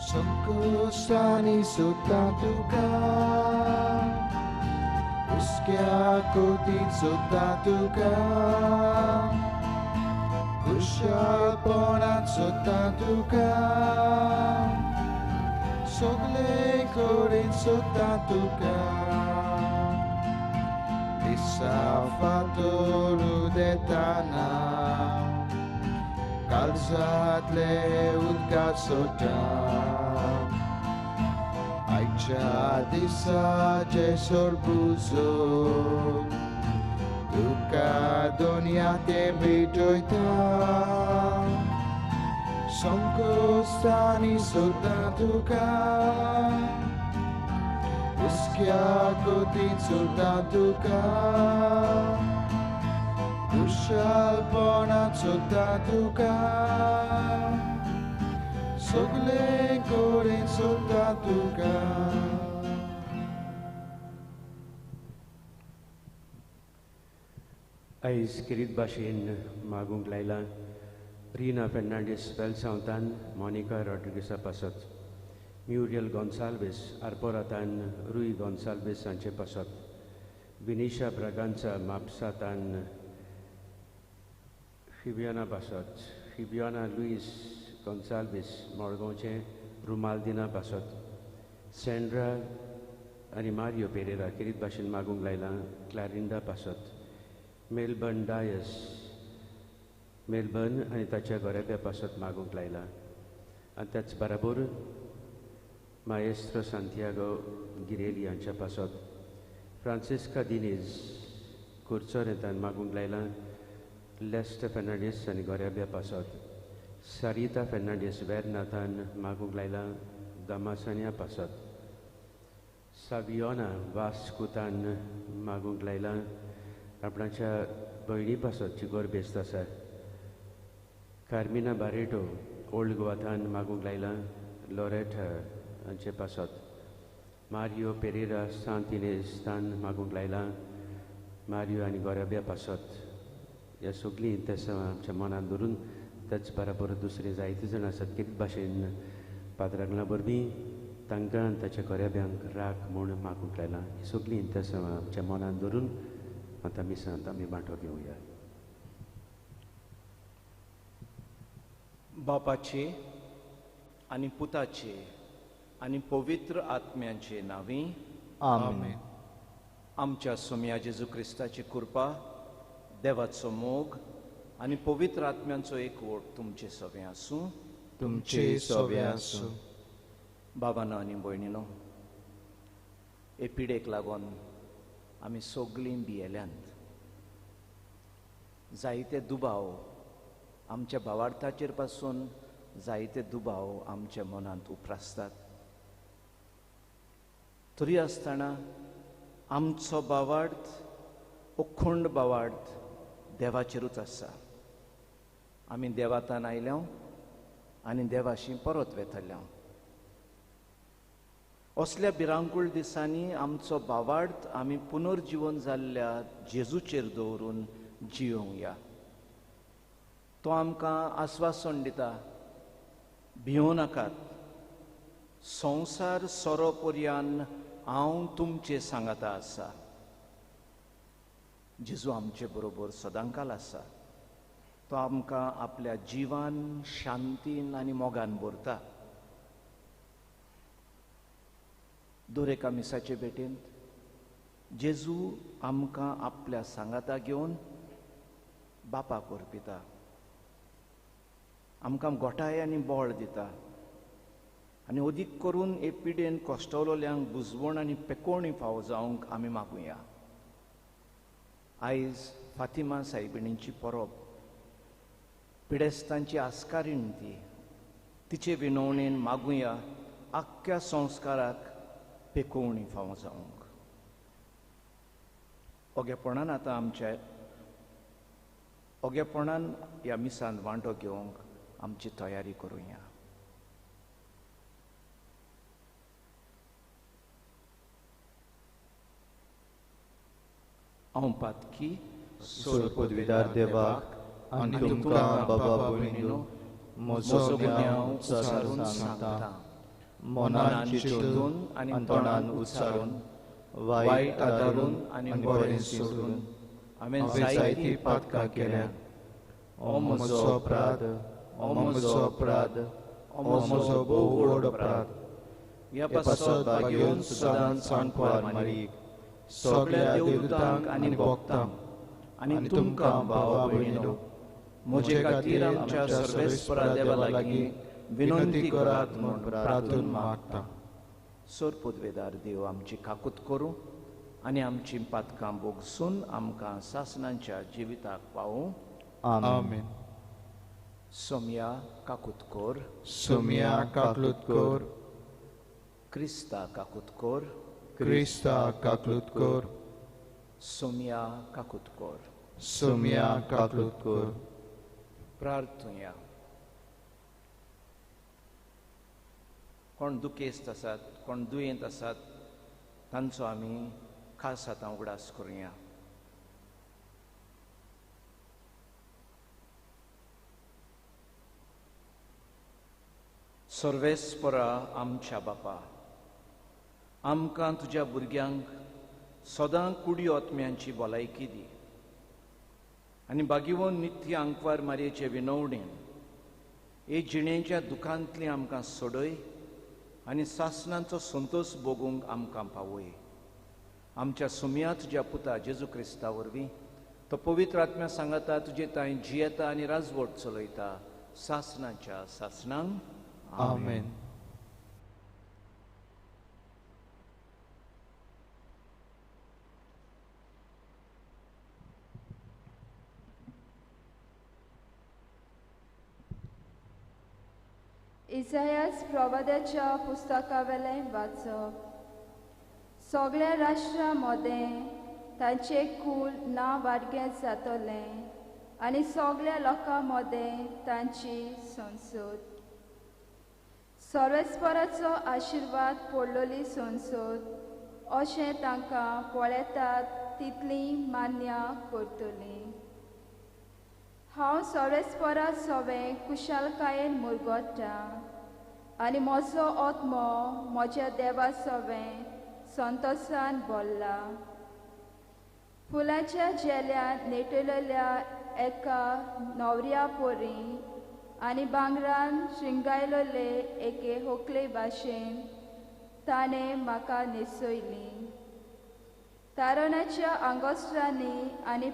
संकोश्टांनी सोदता तुका, हुस्क्या कोतीन सोदता तुका, खुशालपणान सोदता तुका, सगळे कडेन सोदता तुका. दिसा फातर उदेताना काळजांतले उदका सोदता, आयच्या दिसा जेसर बुजो तुका दुनिया ते भेटयता. संकोश्टांनी सोदता तुका, हुस्क्या कोतीन सोदता तुका, खुशालपणान सोदता तुका, सगळे कडेन सोदता तुका. आयज खेरीत भाशेन मागूंक लायलां रिना फेर्नांडीस वेलसांवतान मोनिका रॉड्रिगीसा पासत, म्युरियल गोन्साल्वीस आरपोरातान रुई गोन्साल्वीस हांचे पासत, विनिशा ब्रागांचा म्हापसातान फिबियोना पासत, फिबियोना लुईस गोन्साल्वीस मडगांवचे रुमालदिना पासत, सेंड्रा आनी मारियो पेरेरा खेरीत भाशेन मागूंक लायलां क्लारिंडा पासत, मेलबर्न डायस मेलबर्न आनी ताच्या घराब्या पासत मागूंक लायलां आनी त्याच बराबर माएस्त्रो सांतियागो गिरेली हांच्या पासत, फ्रांसिस्का दिनीज कुर्चोरेंतान मागूंक लायलां लेस्टर फेर्नांडीस आनी घराब्या पासत, सारिता फेर्नांडीस वेर्नाथान मागूंक लायलां दमासान्या पासत, सावियोना वास्कुतान मागूंक लायलां आपणाच्या भयणी पासत जी गोरबेस्त आसा, कार्मिना बारेटो ओल्ड गोवाथान मागूंक लायलां लोरेट हांचे पासत, मारियो पेरेरा सांत इनेज तान मागूंक लायलां मारियो आनी गोराब्या पासत. ह्या सगळीं तेसां आमच्या मनांत धरून त्याच बराबर दुसरे जायते जाण आसात कितें भाशेन पात्रांगला वरवीं तांकां आनी ताच्या गोराब्यांक राख म्हूण मागूंक लायलां. ही सगळीं तेसां आमच्या मनांत धरून आतां मिसांत आमी वांटो घेवया. बापाचे आनी पुताचे आनी पवित्र आत्म्यांचे नांवी आमेन. आमच्या सोम्या जेजू क्रिस्ताची कृपा, देवाचो मोग आनी पवित्र आत्म्यांचो एकवट तुमचे सवे आसूं. तुमचे सवे आसूं. बाबानो आनी भयणीनो, हे पिडेक लागून आमी सगळीं भियेल्यांत. जायते दुबाव आमच्या भावार्थाचेर पासून जायते दुबाव आमच्या मनांत उप्रासतात. तरी आसतना आमचो भावार्थ, अखंड भावार्थ देवाचेरूच आसा. आमी देवातान आयल्या आनी देवाशी परत वेतल्या. असल्या भिरांकूळ दिसांनी आमचो भावार्थ आमी पुनर्जिवन जाल्ल्या जेजूचेर दवरून जियोवया. तो आमकां आस्वासन दिता, भियों नाकात, संवसार सोरो पर्यान हांव तुमचे सांगाता आसा. जेजू आमचे बरोबर सदांकाल आसा. तो आमकां आपल्या जिवान, शांतीन आनी मोगान भरता. दर एका मिसाचे भेटेंत जेजू आमकां आपल्या सांगाता घेवन बापाक अर्पिता, आमकां गोठाय आनी बळ दिता आनी अदीक करून हे पिडेन कश्टवलोल्यांक बुजवण आनी पेकोवणी फावो जावंक आमी मागुया. आयज फातिमा सायबिणीची परब, पिडेस्तांची आस्कारीण ती, तिचे विनवणेन मागुया आख्ख्या संस्काराक पेकोवणी फावो जावंक. ओगेपणान आतां आमच्या ओगेपणान ह्या मिसांत वांटो घेवंक आमची तयारी करुया. हांव पातकी सोड पदवीदार देवाक आनी तुमकां बाबा भयणीनो म्हजो गुन्यांव उच्चारून सांगता. मनान चिंतून आनी तोंडान उच्चारून, वायट आदारून आनी बरें सोडून हांवें जायतीं पातकां केल्यांत. ओ म्हजो अपराध, ओ म्हजो अपराध, ओ म्हजो भोव व्हड अपराध. ह्या पासत भाग्योन सदांच सांकवार मारीक, सगळ्या देवदूतांक आनी भक्तांक आनी तुमकां भावा भयणीनो म्हजे खातीर आमच्या सर्वेस्परा देवा लागीं विनंती करात म्हूण प्रार्थून मागता. सर पदवेदार देव आमची काकूत करूं आनी आमची पातकां भोगसून आमकां सासणांच्या जिविताक पावूं. आमेन. सोमया काकूत कर. सोमया काकूत कर. क्रिस्ता काकूत कर. क्रिस्ता काकूत कर. सोमया काकूत कर. सोमया काकूत कर. प्रार्थुया. कोण दुखेस्त आसात, कोण दुयेंत आसात, तांचो आमी खास आतां उगडास करुया. सर्वेस्परा आमच्या बापा, आमकां तुज्या भुरग्यांक सदां कुडी आत्म्यांची भलायकी दी आनी बागीवन नित्य आंकवार मारयेचे विनवणेन हे जिणेच्या दुखांतली आमकां सोडय आनी सासणांचो संतोश भोगूंक आमकां पावय. आमच्या सुमया तुज्या पुता जेजू क्रिस्ता वरवीं तो पवित्र आत्म्या सांगाता तुजे तांय जियेता आनी राजवट चलयता सासणाच्या सासणांक. आमेन. इसायास प्रवाद्याच्या पुस्तकावेलें वाचप. सगळ्या राष्ट्रां मदें तांचें कूल ना वाडगें जातलें आनी सगळ्या लोकां मदें तांची संसद. सर्वेस्पराचो आशिर्वाद पडलेली संसद अशें तांकां पळयतात तितली मान्य करतली. हांव सर्वेस्परा सवें कुशालकायेन मुरगोट्टा आनी म्हजो आत्मो म्हज्या देवा सवें संतोसान भरला. फुलांच्या झेल्यान नेटलेल्या एका न्हवऱ्या परी आनी भांगरान शिंगायलेले एके होकले भाशेन ताणें म्हाका न्हेसयली. तारणाच्या आंगोस्त्रांनी आनी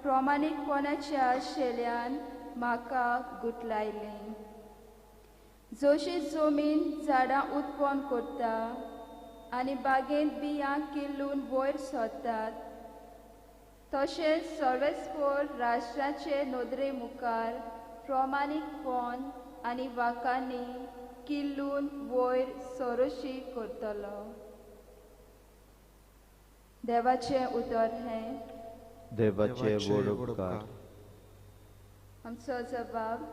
प्रमाणीकपणाच्या शेल्यान म्हाका गुटलायली. जशी जमीन झाडां उत्पन्न करता आनी बागेंत बियां किल्लून वयर सरतात तशेंच सर्वेस्पोर राष्ट्राचे नदरे मुखार प्रमाणीकपण आनी वाकांनी किल्लून वयर सरोशी करतलो. देवाचें उतर हें. देवाचे व्हड उपकार. आमचो जबाब.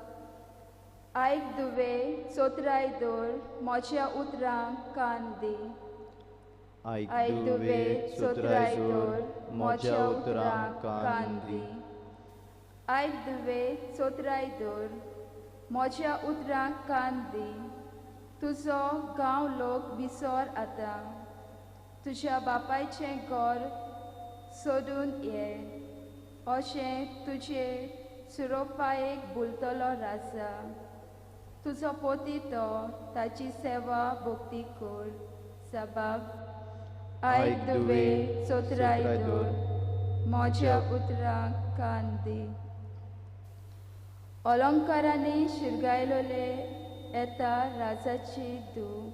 आयक दुवे चोत्राय दवर म्हज्या उतरांक कान दी. आयक दुवे चोत्राय दवर म्हज्या उतरांक कान दी. आयक दुवे चोत्राय दवर म्हज्या उतरांक कान दी. तुजो गांव लोक विसर आतां, तुज्या बापायचें घर सोडून ये अशें तुजे सुरोपायेक बुलतलो राजा. तुजो पोती तो ताची सेवा भक्ती कर. सबाब. आयक दुवे चोत्राय दवर म्हज्या उतरांक कान दी. अलंकारांनी शिरगायलोले येता राजाची धूव,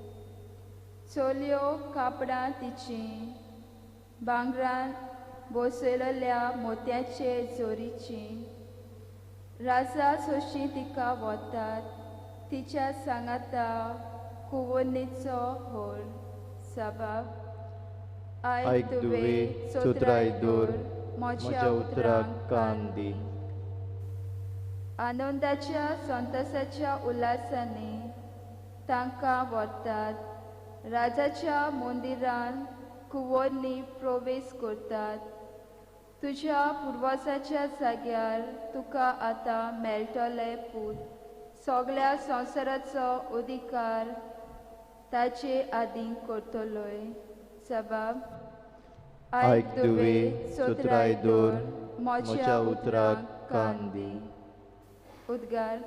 चलयो कापडां तिचीं भांगरान बसयलेल्या मोत्याचे जोरीची. राजा सोशी तिका वतात तिच्या सांगाता कुवनीचो होर. सबाब. आयक दुवे चोत्राय दवर म्हज्या उतराक कान दी. आनंदाच्या संतोसाच्या उल्हासांनी तांकां व्हरतात, राजाच्या मंदिरान कुंवरनी प्रवेश करतात. तुज्या पुर्वजाच्या जाग्यार तुका आतां मेळटले पूत, सगळ्या संवसाराचो अधिकार ताचे आदीं करतलोय. सबाब आयक दुवे चतुराय दवर म्हज्या उतराक कान दी. उद्गार.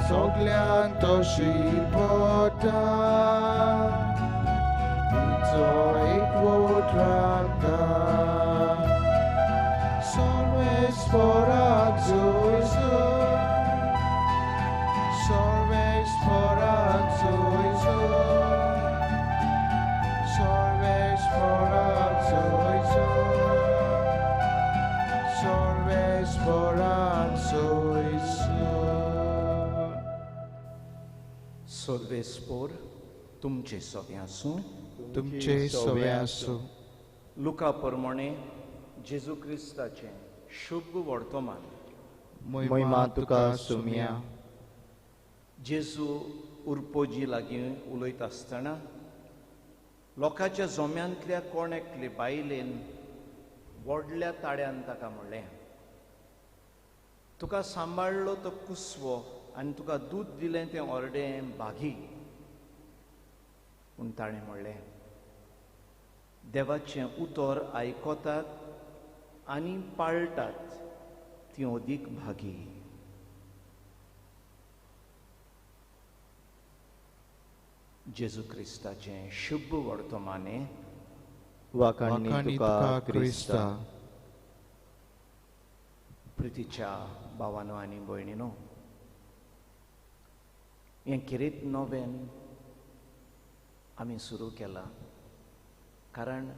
Soglian toshi pota Ito ekwotrata Solves porazzo iso Solves porazzo iso Solves porazzo iso Solves porazzo iso. सर्वेस्पोर तुमचे सवे आसूं. तुमचे सवे आसूं. लुका प्रमाणे जेजू क्रिस्ताचें शुभ वर्तमान. महिमा तुका सुमिया. जेजू उरपोजी लागीं उलयता आसतना लोकांच्या जोम्यांतल्या कोण एकले बायलेन व्हडल्या ताळ्यान ताका म्हणलें, तुका सांबाळ्ळो तो कुसवो आनी तुका दूद दिलें तें ऑर्डें भागी. पूण ताणें म्हणलें, देवाचें उतर आयकतात आनी पाळटात ती अदीक भागी. जेजू क्रिस्ताचें शुभ वर्तमाने. वाखाणी तुका क्रिस्ता. प्रितीच्या भावानो आनी भयणीनो, हें किरीत नोवेन आमी सुरू केलां कारण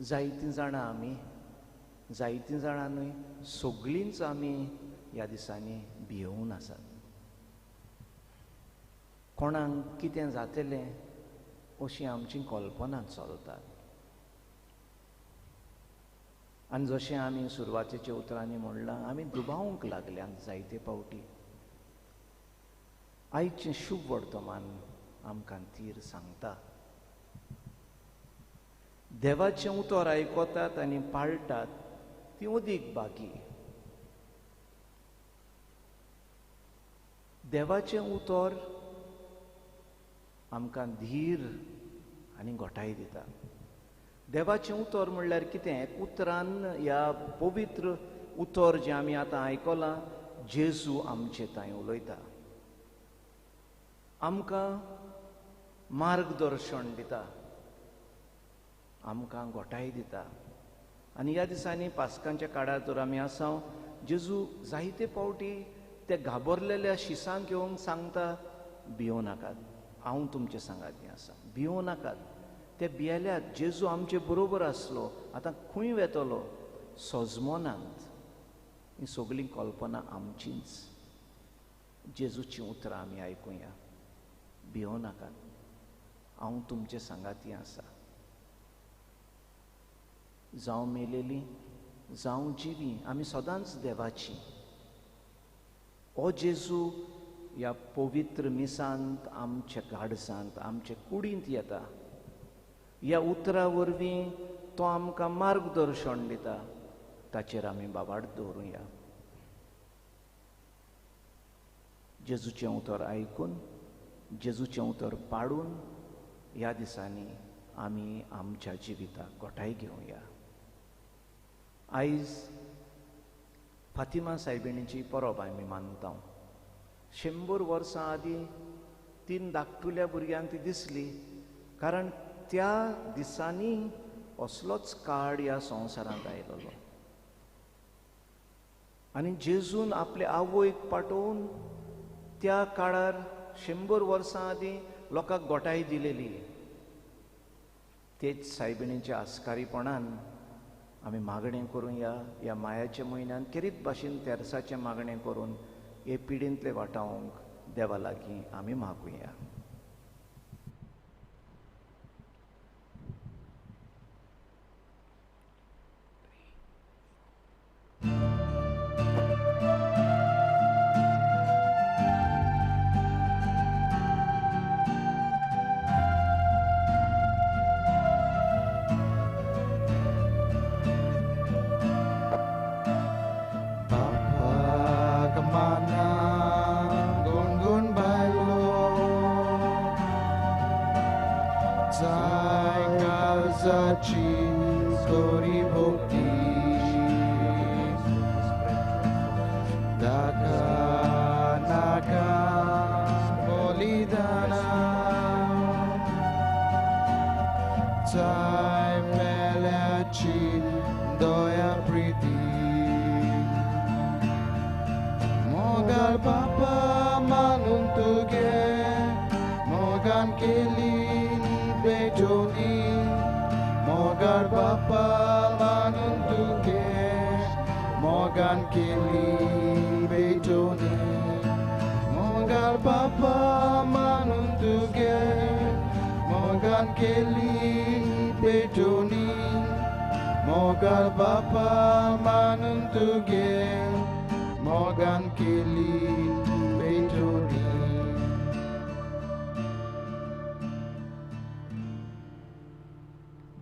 जायतीं जाणां आमी, जायतीं जाणां न्हय, सगळींच आमी ह्या दिसांनी भियोवन आसात. कोणाक कितें जातलें अशी आमची कल्पना चलतात. आनी जशें आमी सुरवातेच्या उतरांनी म्हणलां, आमी दुबावूंक लागल्यात जायते फावटी. आयचें शुभ वर्तमान आमकां तीर सांगता, देवाचें उतर आयकतात आनी पाळटात ती अदीक बाकी. देवाचें उतर आमकां धीर आनी घटाय दिता. देवाचें उतर म्हणल्यार कितें? उतरान ह्या पवित्र उतर जें आमी आतां आयकलां, जेजू आमचे थंय उलयता, आमकां मार्गदर्शन दिता, आमकां घटाय दिता. आनी ह्या दिसांनी पास्कांच्या काळार तर आमी आसा, जेजू जायते फावटी ते घाबरलेल्या शिसांक येवन सांगता, भियों नाकात, हांव तुमचे सांगाती आसा, भियों नाकात. ते भियेल्यात, जेजू आमचे बरोबर आसलो, आतां खंय वेतलो? सोजमोनांत. ही सगळीं कल्पना आमचीच. जेजूचीं उतरां आमी आयकुया, भियों नाकात, हांव तुमचे सांगाती आसा. जावं मेलेली जावं जिवी, आमी सदांच देवाची. ओ जेजू ह्या पवित्र मिसांत आमच्या गाडसांत, आमच्या कुडींत येता. ह्या उतरा वरवीं तो आमकां मार्गदर्शन दिता, ताचेर आमी बाबाड दवरुया. जेजूचें उतर आयकून, जेजूचें उतर पाडून ह्या दिसांनी आमी आमच्या जिविताक घटाय घेवया. आयज फातिमा सायबिणीची परब आमी मानता. 100 वर्सां आदीं 3 धाकटुल्या भुरग्यांक ती दिसली, कारण त्या दिसांनी असलोच काळ ह्या संवसारांत आयलेलो. आनी जेजून आपले आवयक पाठोवन त्या काळार 100 वर्सां आदीं लोकांक गोटाय दिलेली. तेच सायबिणीच्या आस्कारीपणान आमी मागणें करुया ह्या मायाच्या म्हयन्यान खेरीत भाशेन तेरसाचें मागणें करून हे पिडेंतले वाटावंक देवा लागीं आमी मागुया.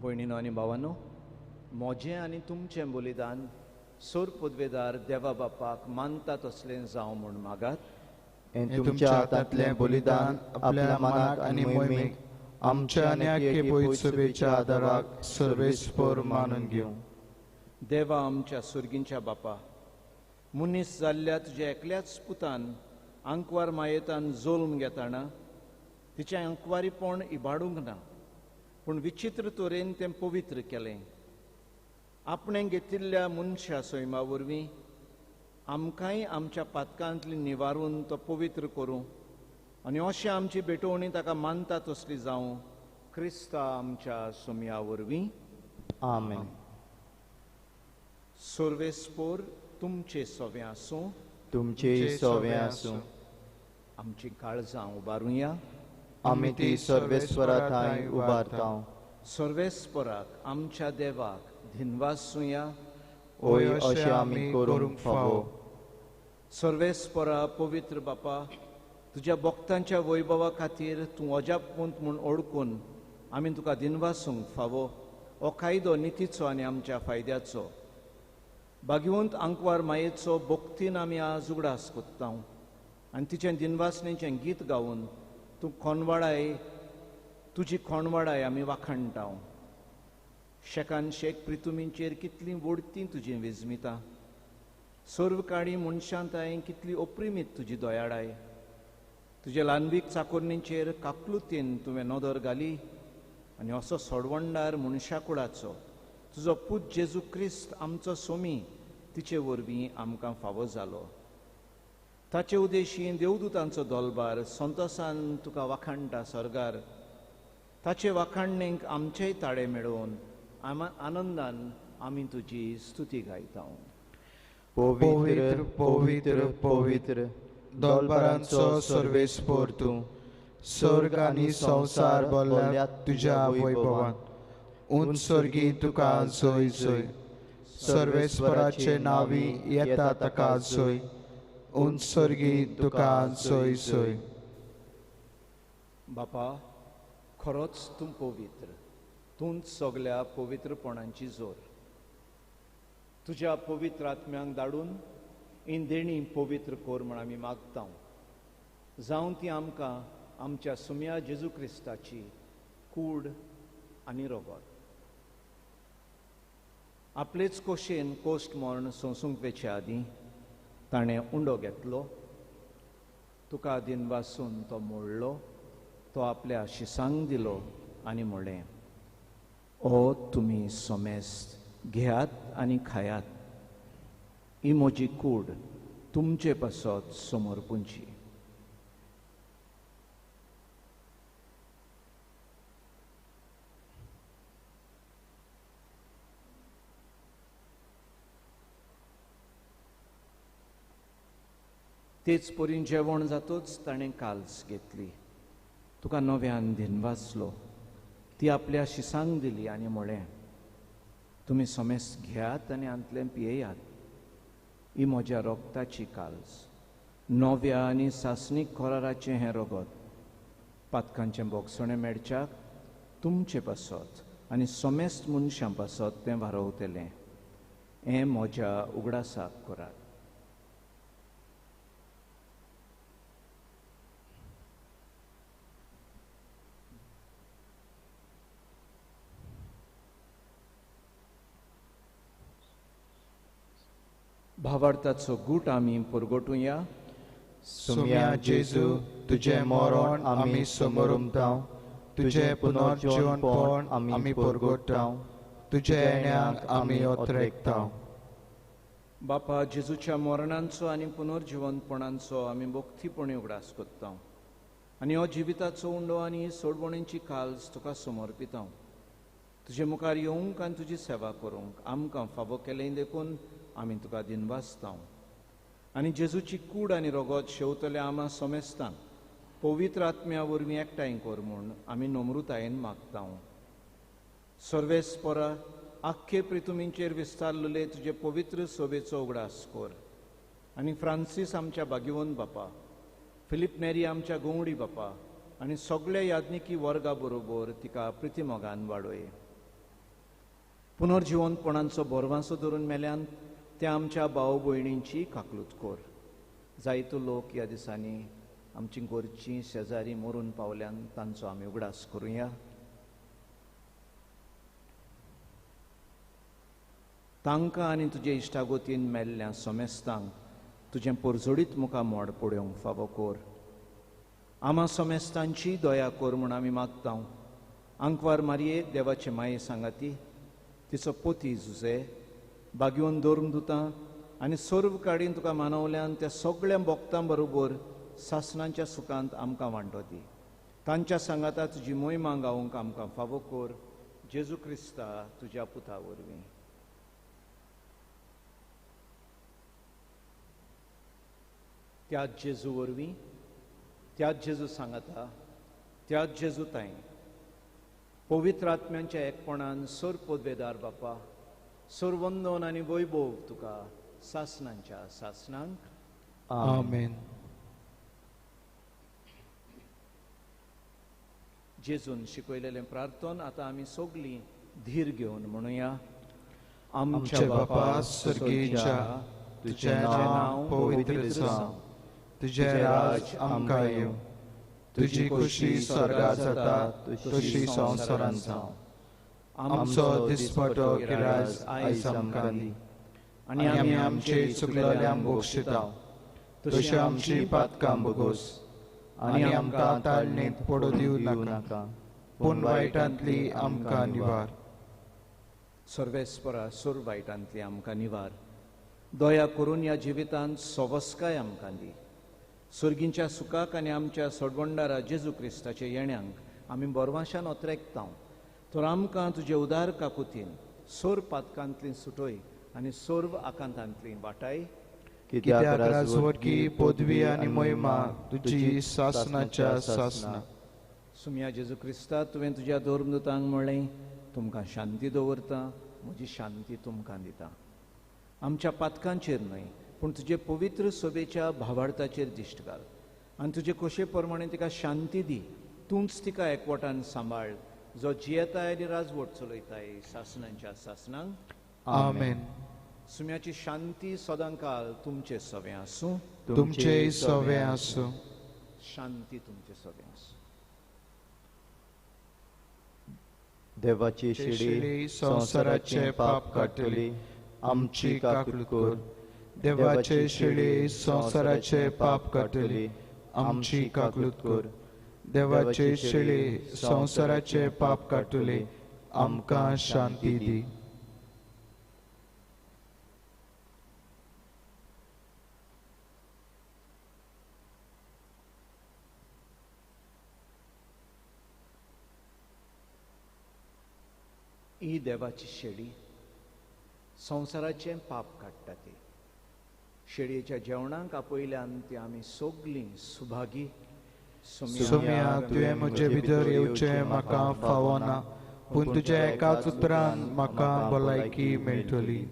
भयणीनो आनी भावानो, म्हजें आनी तुमचें बलिदान सोर पदवेदार देवा बापाक मानता तसलें जावं म्हूण मागात. तुमच्या हातांतलें बलिदान आपल्या मनाक आनी मोहिमेक आमच्या आनी पयसुबेच्या आदाराक सर्वेस्पर मानून घेवं. देवा आमच्या सुर्गींच्या बापा, मनीस जाल्ल्या तुज्या एकल्याच पुतान आंकवार मायेतान जोल्म घेताना तिचें आंकवारीपण इबाडूंक ना, पूण विचित्र तरेन तें पवित्र केलें. आपणें घेतिल्ल्या मनशा सैमा वरवीं आमकांय आमच्या पातकांतली निवारून तो पवित्र करूं आनी अशें आमची भेटवणी ताका मानता तसली जावं, क्रिस्ता आमच्या सोम्या वरवीं. आमेन. सर्वेस्पोर तुमचे सोवें आसूं. तुमचे सोवें आसूं. आमची काळजां उबारुया. आमी ती सर्वेस्परा थांय उबारता. सर्वेस्पराक आमच्या देवाक धिनवासुया. ओय अशें आमी करूंक फावो. सर्वेस्परा पवित्र बापा, तुज्या भक्तांच्या वैभवा खातीर तूं अजापवंत म्हूण ओळखून आमी तुका दिनवासूंक फावो. हो कायदो नितीचो आनी आमच्या फायद्याचो. भाग्यवंत आंकवार मायेचो भक्तीन आमी आज उगडास कोत्ता आनी तिचें दिनवासणेचें गीत गावन तूं खोणवाडाय, तुजी खोणवाडाय आमी वाखाणटा. शेकान शेक प्रितुमींचेर कितलीं वडतीं तुजीं विजमितां, सर्व काळी मनशांत हांवें कितली अप्रिमीत तुजी दयाळाय. तुजे ल्हानवीक चाकोरणीचेर काकलुतीन तुवें नदर घाली आनी असो सोडवणदार मनशा कुळाचो तुजो पूत जेजू क्रिस्त आमचो सोमी तिचे वरवीं आमकां फावो जालो. ताचे उदेशी देवदूतांचो दोलबार संतोसान तुका वाखाणटा सर्गार. ताचे वाखाणणेक आमचेय ताळे मेळोवन आनंदान आमी तुजी स्तुती गायता. पवित्र पवित्र पवित्र दोलबारांचो सर्वेस्पोर तूं, स्वर्ग आनी संवसार भरल्यात तुज्या वैभवान. उंच स्वर्गी तुका जोय जोय, सर्वेस्पराचे नावी येता ताका जोय, उंच स्वर्गी तुका जोय जोय. बापा, खरोच तूं पवित्र, तूंच सगल्या पवित्रपणांची जोर. तुज्या पवित्र आत्म्यांक धाडून हीं देणी पवित्र कर म्हण आमी मागता. जावं ती आमकां आमच्या सुम्या जेजू क्रिस्ताची कूड आनी रगत. आपलेच कोशेन कोश्ट मर्ण सोंसूंक वेचे आदीं ताणें उंडो घेतलो, तुका दिनवासून तो मोडलो, तो आपल्या शिसांक दिलो आनी म्हणलें, ओ तुमी सोमेस्त घेयात आनी खायात, ही म्हजी कूड तुमचे पासत समर्पूंची. तेच परीन जेवण जातूच ताणें काल्स घेतली, तुका नव्यान दिनवासलो, ती आपल्या शिसांक दिली आनी म्हळें, तुमी समेस्त घेयात आनी हांतलें पियेयात. ही म्हज्या रोगताची काल्स, नव्या आनी सासणीक कराराचें हें रगत, पातकांचें भोगसणें मेळच्याक तुमचे पासत आनी समेस्त मनशां पासत तें वारोवतलें. हें म्हज्या उगडासाक करात. भावार्थाचो गूट आमी परगटुया. सुम्या जेजू, तुजें मरण आमी समोरुमता, तुजें पुनर्जीवनपण आमी परगट्टा, तुजे येण्याक आमी ओतरेकता. बापा, जेजूच्या मरणांचो आनी पुनर्जिवनपणांचो आमी भक्तीपणी उगडास करता आनी हो जिविताचो उंडो आनी सोडवणेची काल्स तुका समर्पिता. तुजे मुखार येवंक आनी तुजी सेवा करूंक आमकां फावो केलें देखून आमी तुका दिनवासता. आनी जेजूची कूड आनी रगत शेवतल्या आमा समेस्तांक पवित्र आत्म्या वरवीं एकठांय कर म्हूण आमी नम्रतायेन मागता. सर्वेस्परा, आख्खे प्रितुमींचेर विस्तारलेले तुजे पवित्र सोबेचो उगडास कर आनी फ्रांसीस आमच्या भाग्यवंत बापा, फिलीप नेरी आमच्या गोंवडी बापा आनी सगळ्या याज्ञिकी वर्गा बरोबर तिका प्रितिमोगान वाडोय. पुनर्जिवंतपणांचो भरवांसो धरून मेल्यान त्या आमच्या भाव भयणींची काकलूत कर. जायतो लोक ह्या दिसांनी आमची घरचीं शेजारी मरून पावल्यान तांचो आमी उगडास करुया. तांकां आनी तुजे इश्टागोतीन मेल्ल्या समेस्तांक तुजें परजोडीत मुखा मोड पळोवंक फावो कर. आमा समेस्तांची दया कर म्हूण आमी मागता. आंकवार मारये देवाचे माये सांगाती, तिचो पोती जुजे बागेवन दवरूंक दुता आनी सर्व काडीन तुका मानवल्यान त्या सगळ्या भक्तां बरोबर सासणांच्या सुखांत आमकां वांटो दी. तांच्या सांगाता तुजी मोहिमा गावंक आमकां फावो कर. जेजू क्रिस्ता तुज्या पुता वरवीं. त्याच जेजू वरवीं, त्याच जेजू सांगाता, त्याच जेजू ताई पवित्र आत्म्यांच्या एकपणान सर पदवेदार बापा, सरवंदन आनी वैभव तुका सासणांच्या सासणांक. आमेन. जेजून शिकयलेलें प्रार्थन आतां आमी सगळीं धीर घेवन म्हणुया. आमच्या बापा स्वर्गीच्या, तुजें नांव पवित्र जावं, तुजें राज आमकां येवं, तुजी खुशी स्वर्गांत जाता तशी संवसारांत जावं. आमचो दिसपटो गिराज आयज आमकां दी आनी आमी आमचे चुकलेल्यांक बक्षिता तशी आमची पातकां भोगोस आनी आमकां ताळणेंत पडूं दिवं नाका, पूण वायटांतली आमकां निवार. सर्वेस्परा, सोर वायटांतली आमकां निवार. दया करून ह्या जिवितांत सवस्काय आमकां दी. सर्गींच्या सुखाक आनी आमच्या सोडवंडारा जेजू क्रिस्ताच्या येण्यांक आमी बरवाशान ओतरेकता. तर आमकां तुजे उदार काकुतीन सोर पातकांतली सुटोय आनी सर्व आकांतांतली वाटाय. कित्याक राजवटकी, पदवी आनी महिमा तुजी सासणाच्या सासणा. सुम्या जेजू क्रिस्ता, तुवें तुज्या धर्मदूतांक म्हळें, तुमकां शांती दवरता, म्हजी शांती तुमकां दिता. आमच्या पातकांचेर न्हय पूण तुजे पवित्र सोबेच्या भावार्थाचेर दिश्ट घाल आनी तुजे खोशे प्रमाणे तिका शांती दी. तूंच तिका एकवटान सांबाळ, जो जियेताय आनी राजवट चलयताय सासणांच्या सासणांक. आमेन. सुम्याची शांती सदांकाल तुमचे सवे आसूं. तुमचे सवे आसूं. शांती तुमचे सवे आसूं. देवाची शिडी संवसाराचे पाप काडटली, आमची काकूट कर. देवाचे शिडी संवसाराचे पाप काडटली, आमची काकूट कर. देवाचे शिडी संवसाराचे पाप काडटली, आमकां शांती दी. ही देवाची शेडी संवसाराचें पाप काडटा ती. शेळयेच्या जेवणाक आपयल्यान ती आमी सगलीं सुभागी. सोम्या, तुवें म्हजे भितर येवचें म्हाका फावना, पूण तुज्या एकाच उतरान म्हाका भलायकी मेळटली.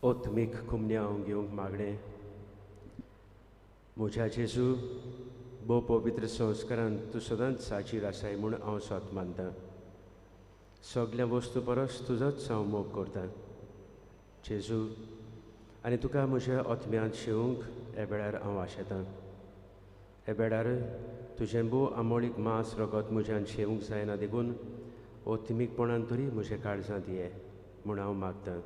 ओत्मीक कुमन्यांव घेवंक मागणें. म्हज्या जेजू, भोव पवित्र संस्कारान तूं सदांच साजीर आसाय म्हूण हांव सोत मानतां. सगल्या वस्तू परस तुजोच हांव मोग करतां जेजू, आनी तुका म्हज्या ओत्म्यांत शेवंक ह्या वेळार हांव आशेतां. ह्या वेळार तुजें भोव आमोळीक मांस रगत म्हज्यान शेवंक जायना, देखून ओत्मीकपणान तरी म्हज्या काळजांत ये म्हूण हांव मागतां.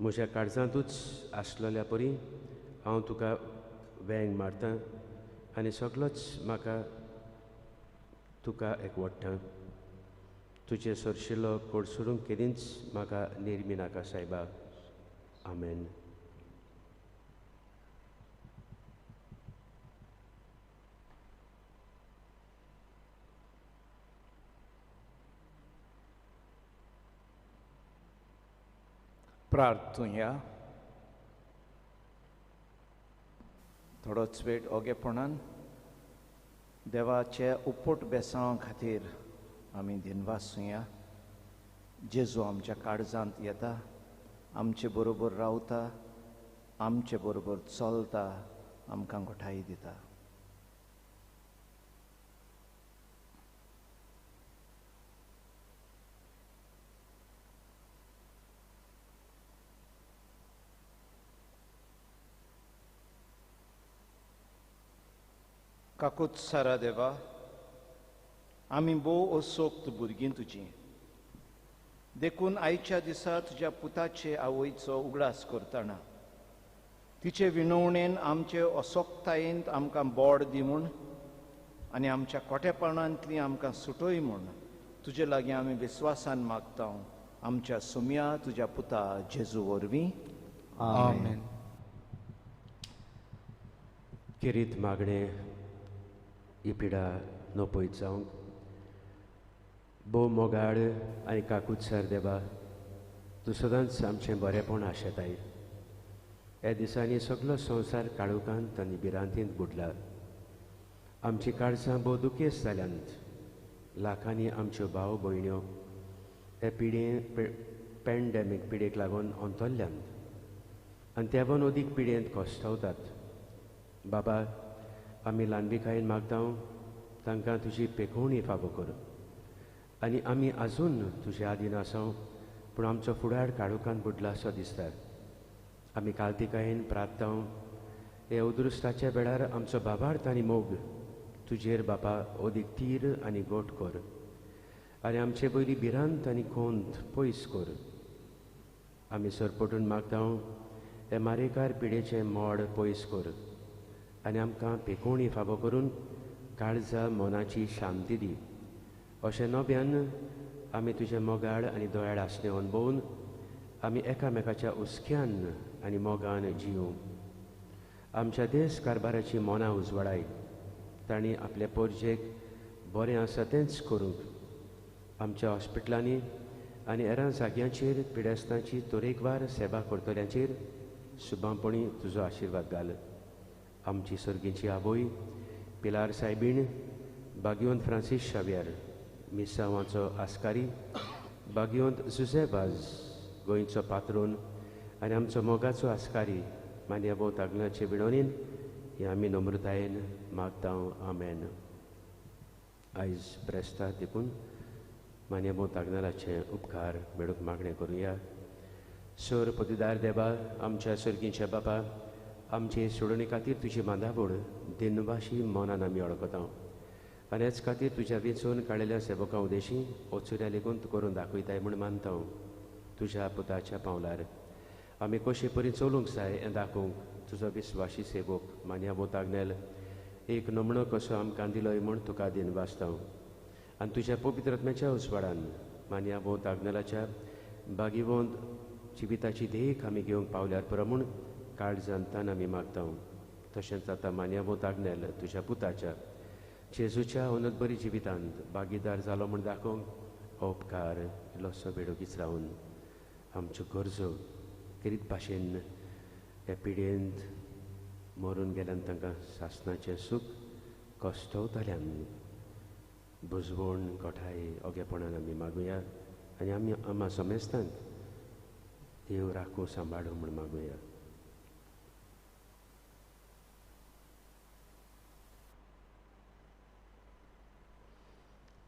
म्हज्या काळजांतूच आसलेल्या परी हांव तुका वेंग मारतां आनी सगलोच म्हाका तुका एकवडटा. तुजे सरशिल्लो कोडसुरूंक केदींच म्हाका निर्मी नाका सायबा. आमेन. प्रार्थुया. थोडोच वेळ ओगेपणान देवाचे उपट बेसांवा खातीर आमी दिनवासुया. जेजू आमच्या काळजांत येता, आमचे बरोबर रावता, आमचे बरोबर चलता, आमकां घोटाय दिता. काकूत सारा देवा, आमी भोव असोक्त भुरगीं तुजीं, देखून आयच्या दिसा तुज्या पुताचे आवयचो उगडास करतना तिचे विनवणेन आमचे असोक्तायेंत आमकां बोड दी म्हूण आनी आमच्या कोटेपणांतली आमकां सुटय म्हूण तुजे लागीं आमी विस्वासान मागता. आमच्या सुम्या तुज्या पुता जेजू वरवीं. आमेन. खेरीत मागणें ही पिडा नपयत जावंक भोव मोगाळ आनी काकूतसर देवा, तूं सदांच आमचें बरेंपण आशेताय. ह्या दिसांनी सगलो संवसार काळोखांत आनी भिरांतींत बुडला. आमचीं काळजां भोव दुखेस्त जाल्यांत. लाखांनी आमच्यो भाव भयण्यो हे पिडे पॅन्डेमीक पिडेक लागून अंतरल्यांत आनी तेवन अदीक पिडेंत कश्टवतात. बाबा, आमी ल्हानविकायेन मागता तांकां तुजी पेखोवणी फावो कर आनी आमी आजून तुज्या आदीन आसा, पूण आमचो फुडार काळोखांत बुडला असो दिसता. आमी कालतिकायेन प्रार्थना हे उदृश्टाच्या वेळार आमचो भावार्थ आनी मोग तुजेर बापा अदीक तीर आनी गोट कर आनी आमचे पयली भिरांत आनी कोंत पयस कर. आमी सरपटून मागता हे मारेकार पिडेचें मोड पयस कर आनी आमकां पेकोवणी फावो करून काळजा मनाची शांती दी. अशें नव्यान आमी तुजें मोगाळ आनी दयाळ आसणें अणभवून आमी एकामेकाच्या हुस्क्यान आनी मोगान जियों. आमच्या देश कारभाराची मनां उजवाडाय, तांणी आपले पोरजेक बरें आसा तेंच करूंक. आमच्या हॉस्पिटलांनी आनी हेरां जाग्यांचेर पिडेस्तांची तरेकवार सेवा करतल्यांचेर सुबांपणी तुजो आशिर्वाद घाल. आमची सर्गीची आवय पिलार सायबीण, बागियोंत फ्रांसीस शावियर मिसांवाचो आस्कारी, बागियोंत जुझे वाज गोंयचो पात्रोन आनी आमचो मोगाचो आस्कारी मान्यबो तागनाचे विणोनीन हे आमी नम्रतायेन मागता. आमेन. आयज प्रेस्ता देखून मान्यबो तागनालाचे उपकार मेळूंक मागणें करुया. सर पतिदार देवा, आमच्या सर्गीच्या बापा, आमचे सोडोवणे खातीर तुजी बांदावळ दिनवाशी मनान आमी अडकता आनी हेच खातीर तुज्या वेंचून काडिल्ल्या सेवकां उदेशी ओचुऱ्या लेगून तूं करून दाखयताय म्हूण मानता. तुज्या पुताच्या पावलार आमी कशे परी चलूंक जाय हें दाखोवंक तुजो विस्वाशी सेवक मान्याबो तागनेल एक नमणो कसो आमकां दिलोय म्हूण तुका दिनवासता. आनी तुज्या पवित्र आत्म्याच्या उजवाडान मान्यावंत आग्नेलाच्या बागिवंत जिविताची देख आमी घेवंक पावल्यार पुरो म्हूण काळजान तान आमी मागता. तशेंच आतां मान्यावंत आग्नेल तुज्या पुताच्या जेजूच्या अनंतबरी जिवितांत भागीदार जालो म्हूण दाखोवंक हो उपकार इल्लोसो बेडोगीच रावन आमच्यो गरजो करीत भाशेन ह्या पिडयेंत मरून गेल्यान तांकां सासणाचें सूख कश्टवताल्यान बुजवण गोठाय ओगेपणान आमी मागुया आनी आमी आमा समेस्तांक देव राखूं सांबाळूं म्हूण मागुया.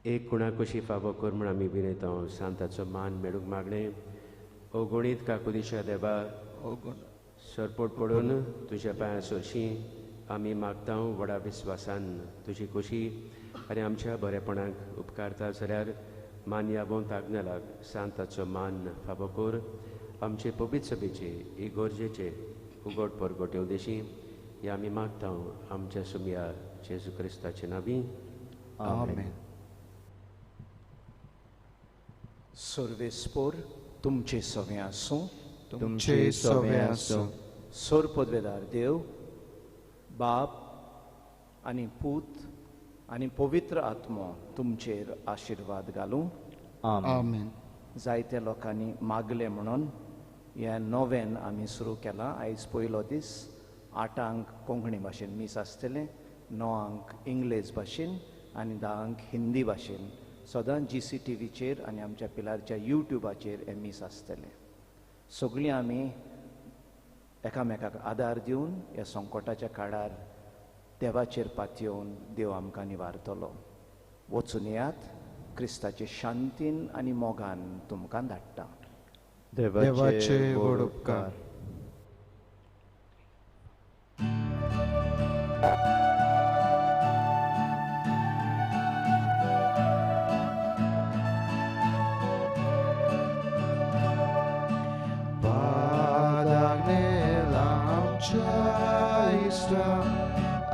एक कुणा कशी फावो कर म्हूण आमी विनयता. सांताचो मान मेळूंक मागणें. अगणीत काकुलीच्या देवा, सरपोट पडून तुज्या पांयां सरशीं आमी मागता व्हडा विस्वासान तुजी खोशी आनी आमच्या बरेपणाक उपकारता जाल्यार मान्यावंत आग्नेलाक सांताचो मान फावो कर. आमचे पवित्र सभेचे इगोर्जेचे उगड परगट देशी हे आमी मागता आमच्या सुमया जेजू क्रिस्ताचे नांवी. आमेन. सर्वेस्पोर तुमचे सवे आसूं. तुमचे सवे आसूं. सोर पदवेदार देव बाप आनी पूत आनी पवित्र आत्मो तुमचेर आशिर्वाद घालूं. आमेन. जायत्या लोकांनी मागलें म्हणून हें नोवेन आमी सुरू केलां. आयज पयलो दीस. 8 कोंकणी भाशेन मीस आसतलें, 9 इंग्लेज भाशेन आनी 10 हिंदी भाशेन. सदां GCTVचेर आनी आमच्या पिलारच्या यूट्यूबाचेर हें मीस आसतलें. सगळीं आमी एकामेकाक आदार दिवन ह्या संकटाच्या काळार देवाचेर पातयेवन देव आमकां निवारतलो. वचून येयात. क्रिस्ताचे शांतीन आनी मोगान तुमकां धाडटा. देवाचे व्हड उपकार.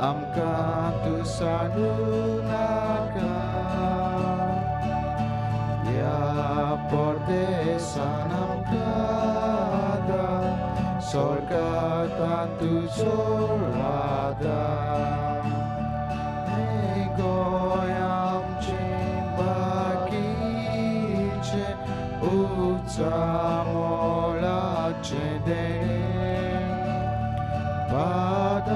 आमकां तूं सांडू नाका ह्या परदेसान आमकां आदार, स्वर्गांत तुजो आदार. हें गोंय आमचें बाकीचें उंचा मोलाचें देणें, पादानेलाचें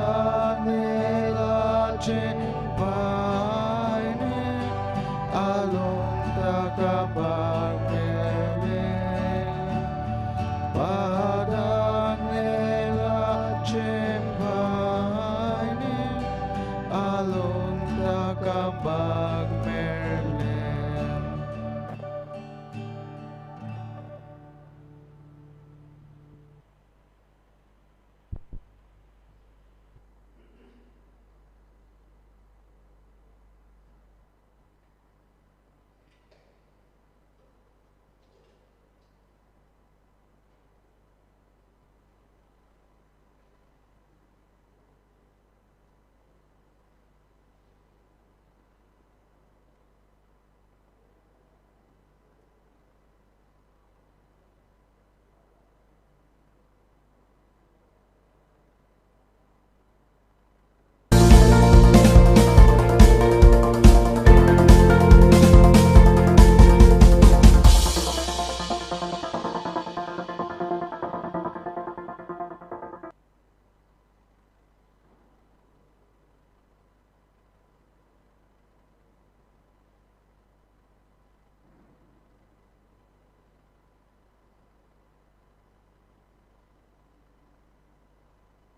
पायणें आलोवंक ताका भाग मेळ्ळें. पादानेलाचें पायणें आलोवंक ताका भाग मेळ्ळें.